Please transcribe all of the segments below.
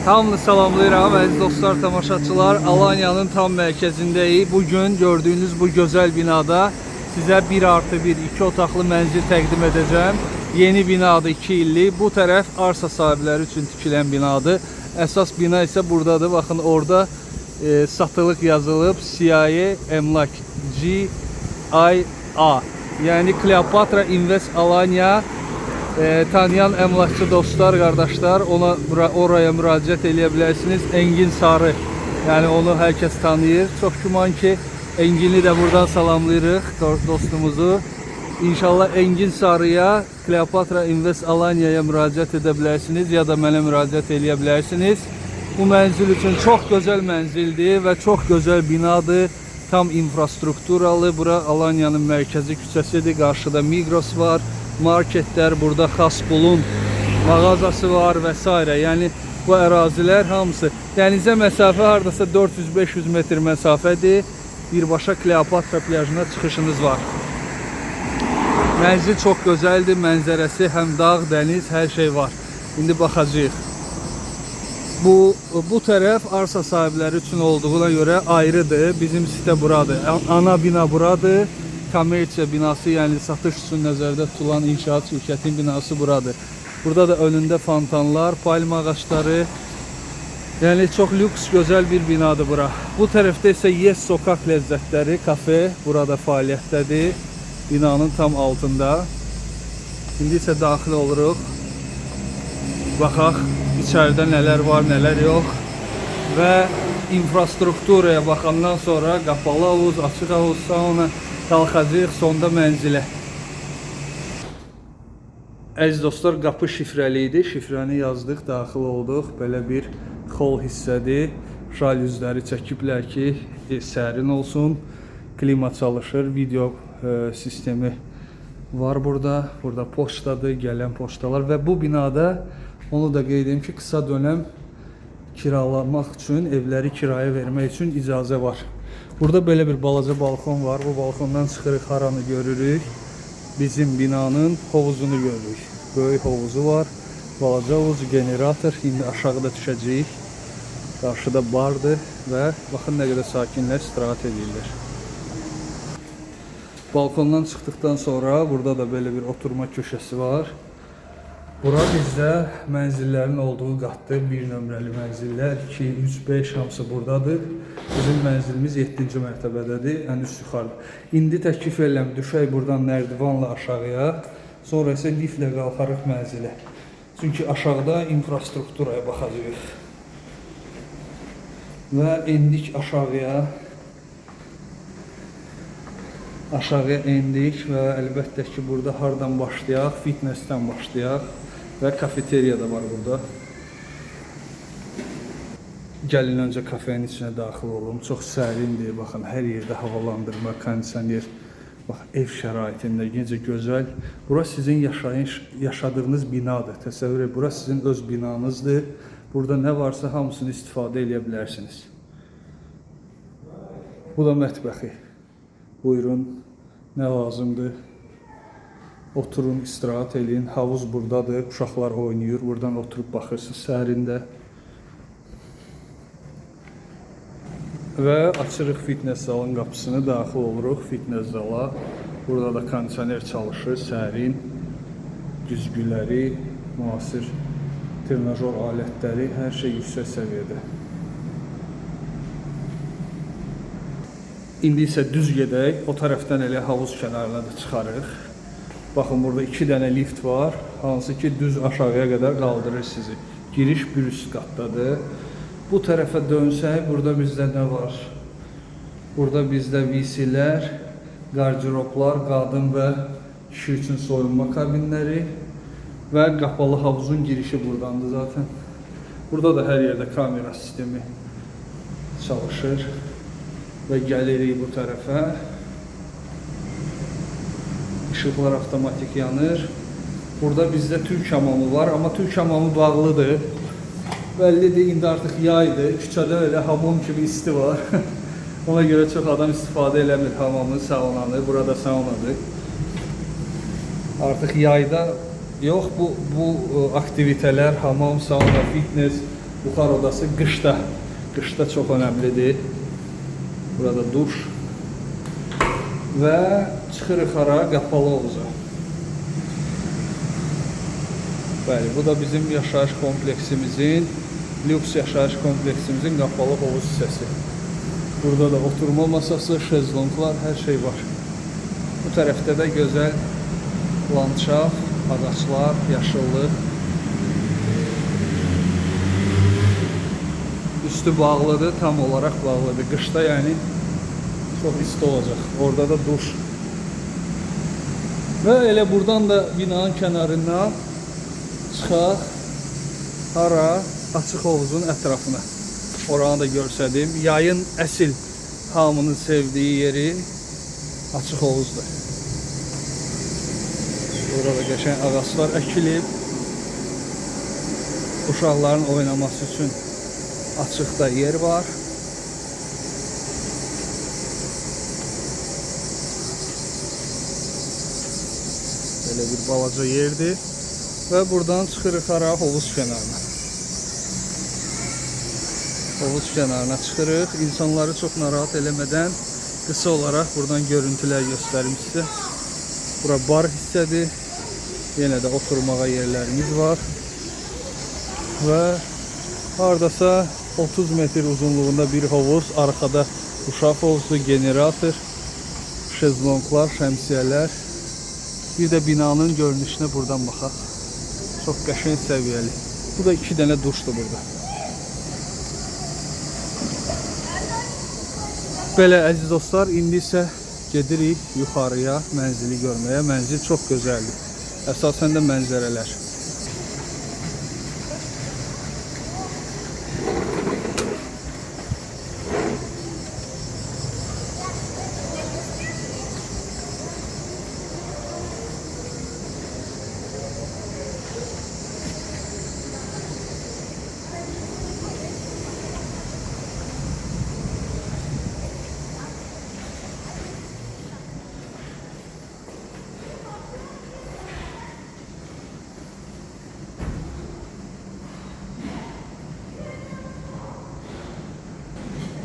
Hamını salamlayıram əziz dostlar, tamaşaçılar. Alanyanın tam mərkəzindəyik. Bugün gördüyünüz bu gözəl binada sizə 1+1 2 otaqlı mənzil təqdim edəcəm. Yeni binadır, 2 illik. Bu tərəf arsa sahibləri üçün tikilən binadır. Əsas bina isə buradadır. Baxın orada satılıq yazılıb CIA Emlak GIA. Yəni Kleopatra Invest Alanya. Tanıyan əmlakçı dostlar, qardaşlar, ona oraya müraciət eləyə bilərsiniz. Engin Sarı, yəni onu hər kəs tanıyır. Çox güman ki, Engini də buradan salamlayırıq, dostumuzu. İnşallah Engin Sarıya, Kleopatra Invest Alanya'ya müraciət edə bilərsiniz ya da mənə müraciət eləyə bilərsiniz. Bu mənzil üçün çox gözəl mənzildir və çox gözəl binadır. Tam infrastrukturalı. Bura Alanyanın mərkəzi küçəsidir. Qarşıda Migros var, marketlər, burada Xaspulun mağazası var və s. Yəni bu ərazilər hamısı dənizə məsafə hardasa 400-500 metr məsafədir. Birbaşa Kleopatra plyajına çıxışınız var. Mənzil çox gözəldir. Mənzərəsi həm dağ, dəniz, hər şey var. İndi baxacağıq. Bu tərəf arsa sahibləri üçün olduğuna görə ayrıdır. Bizim sitə buradır. Ana bina buradır. Kommersiya binası, yəni satış üçün nəzərdə tutulan inşaat şirkətinin binası buradır. Burada da önündə fontanlar, palma ağacları. Yəni çox lüks, gözəl bir binadır bura. Bu tərəfdə isə Yes Sokak Ləzzətləri kafe burada fəaliyyətdədir. Binanın tam altında. İndi isə daxil oluruq. Baxaq içəridə nələr var, nələr yox. Və infrastrukturaya baxandan sonra qapalı havuz, açıq havuz, sauna, qalxacağıq sonda mənzilə. Əziz dostlar, qapı şifrəli idi. Şifrəni yazdıq, daxil olduq. Belə bir xol hissədir. Jalüzləri çəkiblər ki, sərin olsun. Klima çalışır, video sistemi var burada. Burada poçtadır, gələn poçtalar və bu binada onu da qeyd edim ki, qısa dönəm kiralamaq üçün, evləri kirayə vermək üçün icazə var. Burada belə bir balaca balkon var. Bu balkondan çıxırıq, haranı görürük? Bizim binanın hovuzunu görürük. Böyük hovuzu var. Balaca havuz, generator. İndi aşağıda düşəcəyik. Qarşıda bardır və baxın nə qədər sakinlər istirahət edirlər. Balkondan çıxdıqdan sonra burada da belə bir oturma köşəsi var. Bura bizdə mənzillərin olduğu qatdır. Bir nömrəli mənzillər 2, 3, 5 hamısı buradadır. Bizim mənzilimiz 7-ci mərtəbədədir, ən üst yuxarıda. İndi təklif edirəm düşək buradan nərdivanla aşağıya, sonra isə liftlə qalxarıq mənzilə. Çünki aşağıda infrastrukturaya baxacağıq. Və endik aşağıya. Aşağıya endik və əlbəttə ki, burada hardan başlayaq? Fitnessdən başlayaq və kafeteriya da var burada. Gəlin öncə kafenin içinə daxil olum. Çox sərindir. Baxın, hər yerdə havalandırma, kondisioner. Bax, ev şəraitində necə gözəl. Bura sizin yaşadığınız binadır. Təsəvvür edin, bura sizin öz binanızdır. Burada nə varsa hamısını istifadə edə bilərsiniz. Bu da mətbəxi. Buyurun, nə lazımdır? Oturun, istirahət eləyin. Havuz buradadır. Uşaqlar oynayır. Buradan oturub baxırsınız səhərində. Və açırıq fitness zalın qapısını, daxil oluruq fitness zala. Burada da kondisioner çalışır, sərin, güzgüləri, müasir trenajor alətləri, hər şey yüksək səviyyədə. İndi isə düz gedək, o tərəfdən elə havuz kənarına da çıxarıq. Baxın, burada 2 dənə lift var, hansı ki düz aşağıya qədər qaldırır sizi. Giriş bir üst qatdadır. Bu tərəfə dönsək, burada bizdə nə var? Burada bizdə VC-lər, qarderoblar, qadın və kişi üçün soyunma kabinləri və qapalı havuzun girişi burdandır zaten. Burada da hər yerdə kamera sistemi çalışır və gəlirik bu tərəfə. İşıqlar avtomatik yanır. Burada bizdə türk hamamı var, amma türk hamamı bağlıdır. Bəllidir, indi artıq yaydır. Küçədə elə hamam kimi isti var. Ona görə çox adam istifadə eləmir hamamı, saunanı. Burada saunadır. Artıq yayda yox, bu aktivitələr, hamam, sauna, fitness Buxar odası qışda. Qışda çox önəmlidir. Burada duş. Və çıxırıq hara? Qapalı hovuza. Bəli, bu da bizim yaşayış kompleksimizin, lüks yaşayış kompleksimizin qapalı hovuz hissəsi. Burada da oturma masası, şezlonglar, hər şey var. Bu tərəfdə də gözəl landşaft, ağaclar, yaşıllıq. Üstü bağlıdır, tam olaraq bağlıdır. Qışda yəni çox isti olacaq. Orada da duş. Və elə buradan da binanın kənarından çıxaq hara? Açıq hovuzun ətrafına. Oranı da göstərdim. Yayın əsil hamının sevdiyi yeri açıq hovuzdur. Burada qəşəng ağaclar əkilib. Uşaqların oynaması üçün açıqda yer var. Belə bir balaca yerdir. Və buradan çıxırıq hara? Hovuz kənarına. Hovuz kənarına çıxırıq. İnsanları çox narahat eləmədən qısa olaraq buradan görüntülər göstərim sizə. Bura bar hissədir. Yenə də oturmağa yerlərimiz var. Və hardasa 30 metr uzunluğunda bir hovuz, arxada uşaq hovuzu, generator, şezlonglar, şəmsiyələr. Bir də binanın görünüşünə buradan baxaq. Çox qəşəng səviyyəli. Bu da 2 dənə duşdur burada. Belə əziz dostlar, indi isə gedirik yuxarıya mənzili görməyə. Mənzil çox gözəldir. Əsasən də mənzərələr.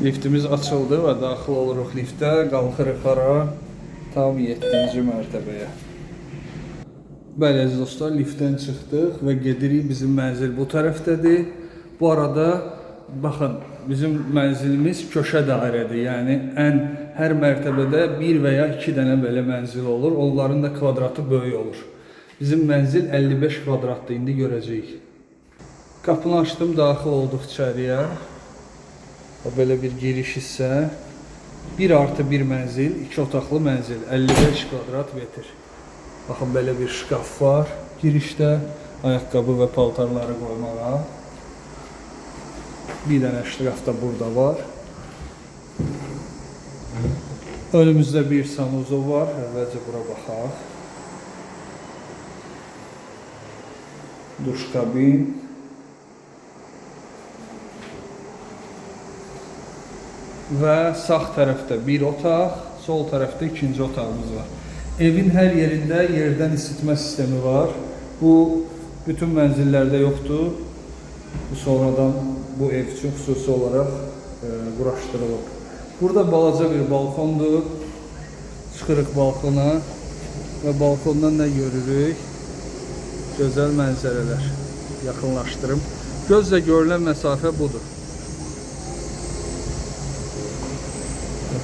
Liftimiz açıldı və daxil oluruq liftə, qalxırıq hara? Tam 7-ci mərtəbəyə. Bəli, əziz dostlar, liftdən çıxdıq və gedirik. Bizim mənzil bu tərəfdədir. Bu arada, baxın, bizim mənzilimiz köşə dairədir. Yəni, hər mərtəbədə bir və ya 2 dənə belə mənzil olur. Onların da kvadratı böyük olur. Bizim mənzil 55 kvadratdır, indi görəcəyik. Qapını açdım, daxil olduq içəriyə. Belə bir giriş hissə. 1+1 mənzil, 2 otaqlı mənzil, 55 kvadrat metr. Baxın, belə bir şkaf var girişdə, ayaqqabı və paltarları qoymağa. Bir dənə şkaf da burada var. Önümüzdə bir sanuzo var, əvvəlcə bura baxaq. Duş kabin. Və sağ tərəfdə bir otaq, sol tərəfdə ikinci otağımız var. Evin hər yerində yerdən isitmə sistemi var. Bu, bütün mənzillərdə yoxdur. Bu, sonradan bu ev üçün xüsusi olaraq quraşdırılıb. Burada balaca bir balkondur. Çıxırıq balkona və balkondan nə görürük? Gözəl mənzərələr. Yaxınlaşdırım. Gözlə görülən məsafə budur.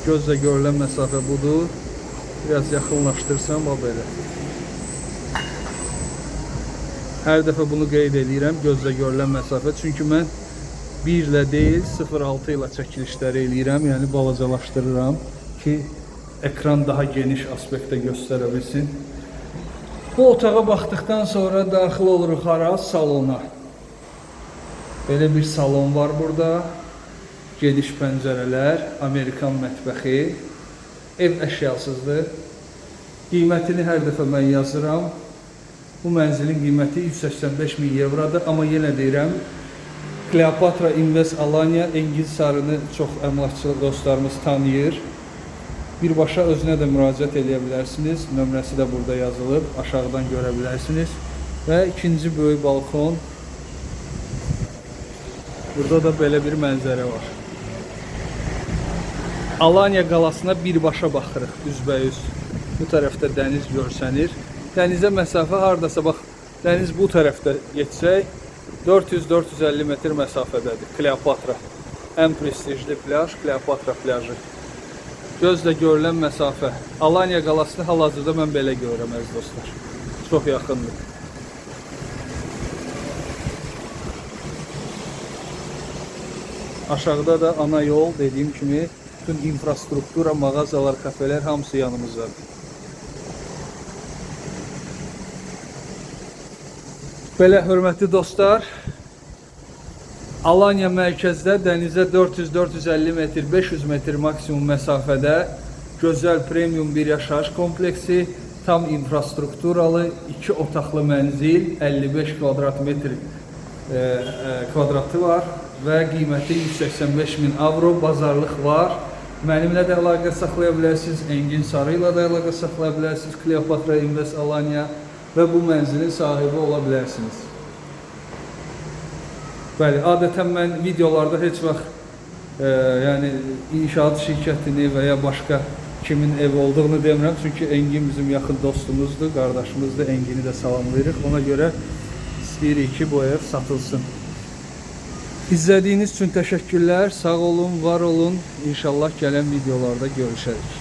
Gözlə görülən məsafə budur. Biraz yaxınlaşdırsam, bax belə. Hər dəfə bunu qeyd eləyirəm, gözlə görülən məsafə. Çünki mən 1 ilə deyil, 0,6 ilə çəkilişləri eləyirəm. Yəni, balacalaşdırıram ki, ekran daha geniş aspektdə göstərə bilsin. Bu otağa baxdıqdan sonra daxil oluruq hara? Salona. Belə bir salon var burada. Geniş pəncərələr, Amerikan mətbəxi. Ev əşyasızdır. Qiymətini hər dəfə mən yazıram. Bu mənzilin qiyməti 185 min evrodur. Amma yenə deyirəm, Kleopatra Invest Alanya Engin Sarını çox əmlakçı dostlarımız tanıyır. Birbaşa özünə də müraciət eləyə bilərsiniz. Nömrəsi də burada yazılıb, aşağıdan görə bilərsiniz. Və ikinci böyük balkon. Burada da belə bir mənzərə var. Alanya qalasına birbaşa baxırıq üzbəyüz. Bu tərəfdə dəniz görsənir. Dənizə məsafə hardasa bax, dəniz bu tərəfdə getsək 400-450 metr məsafədədir. Kleopatra. Ən prestijli plaj Kleopatra plajı. Gözlə görülən məsafə. Alanya qalasını hal-hazırda mən belə görürəm, əziz dostlar. Çox yaxındır. Aşağıda da ana yol, dediyim kimi bütün infrastruktura, mağazalar, kafeler hamısı yanımızdadır. Belə hörmətli dostlar, Alanya mərkəzdə dənizə 400-450 metr, 500 metr maksimum məsafədə gözəl premium bir yaşayış kompleksi, tam infrastrukturalı, 2 otaqlı mənzil, 55 kvadrat metr kvadratı var və qiyməti 185 min avro, bazarlıq var. Mənimlə də əlaqə saxlaya bilərsiniz, Engin Sarı ilə də əlaqə saxlaya bilərsiniz, Kleopatra Invest Alanya və bu mənzilin sahibi ola bilərsiniz. Bəli, adətən mən videolarda heç vaxt yəni inşaat şirkətini və ya başqa kimin evi olduğunu demirəm. Çünki Engin bizim yaxın dostumuzdur, qardaşımızdır. Engini də salamlayırıq. Ona görə istəyirik ki, bu ev satılsın. İzlədiyiniz üçün təşəkkürlər. Sağ olun, var olun. İnşallah gələn videolarda görüşərik.